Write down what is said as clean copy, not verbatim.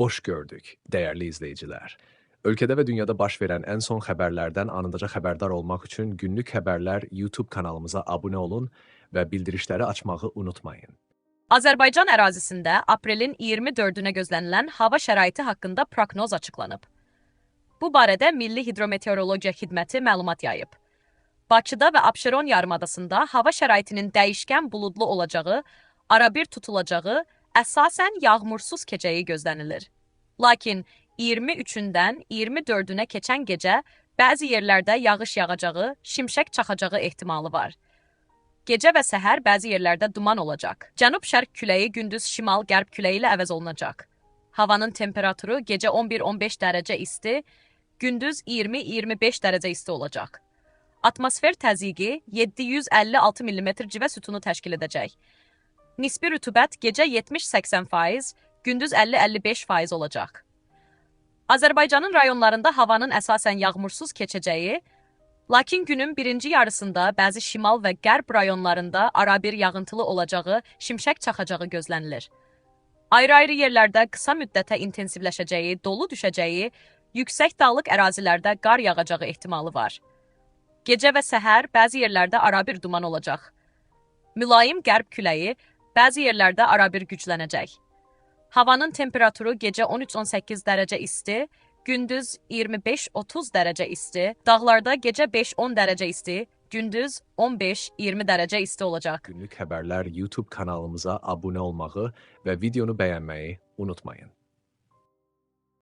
Xoş gördük, dəyərli izləyicilər. Ölkədə və dünyada baş verən ən son xəbərlərdən anındaca xəbərdar olmaq üçün Günlük Xəbərlər YouTube kanalımıza abunə olun və bildirişləri açmağı unutmayın. Azərbaycan ərazisində aprelin 24-ünə gözlənilən hava şəraiti haqqında proqnoz açıqlanıb. Bu barədə Milli Hidrometeorologiya Xidməti məlumat yayıb. Bakıda və Abşeron yarımadasında hava şəraitinin dəyişkən buludlu olacağı, arabir tutulacağı, əsasən yağmursuz keçəcəyi gözlənilir. Lakin 23-dən 24-ünə keçən gecə bəzi yerlərdə yağış yağacağı, şimşək çaxacağı ehtimalı var. Gecə və səhər bəzi yerlərdə duman olacaq. Cənub-şərq küləyi gündüz şimal-qərb küləyi ilə əvəz olunacaq. Havanın temperaturu gecə 11-15 dərəcə isti, gündüz 20-25 dərəcə isti olacaq. Atmosfer təzyiqi 756 mm civə sütunu təşkil edəcək. Nisbi rütubət gecə 70-80%, gündüz 50-55% olacaq. Azərbaycanın rayonlarında havanın əsasən yağmursuz keçəcəyi, lakin günün birinci yarısında bəzi şimal və qərb rayonlarında arabir yağıntılı olacağı, şimşək çaxacağı gözlənilir. Ayrı-ayrı yerlərdə qısa müddətə intensivləşəcəyi, dolu düşəcəyi, yüksək dağlıq ərazilərdə qar yağacağı ehtimalı var. Gecə və səhər bəzi yerlərdə arabir duman olacaq. Mülayim qərb küləyi bəzi yerlərdə arabir güclənəcək. Havanın temperaturu gecə 13-18 dərəcə isti, gündüz 25-30 dərəcə isti, dağlarda gecə 5-10 dərəcə isti, gündüz 15-20 dərəcə isti olacaq. Günlük Xəbərlər YouTube kanalımıza abunə olmağı və videonu bəyənməyi unutmayın.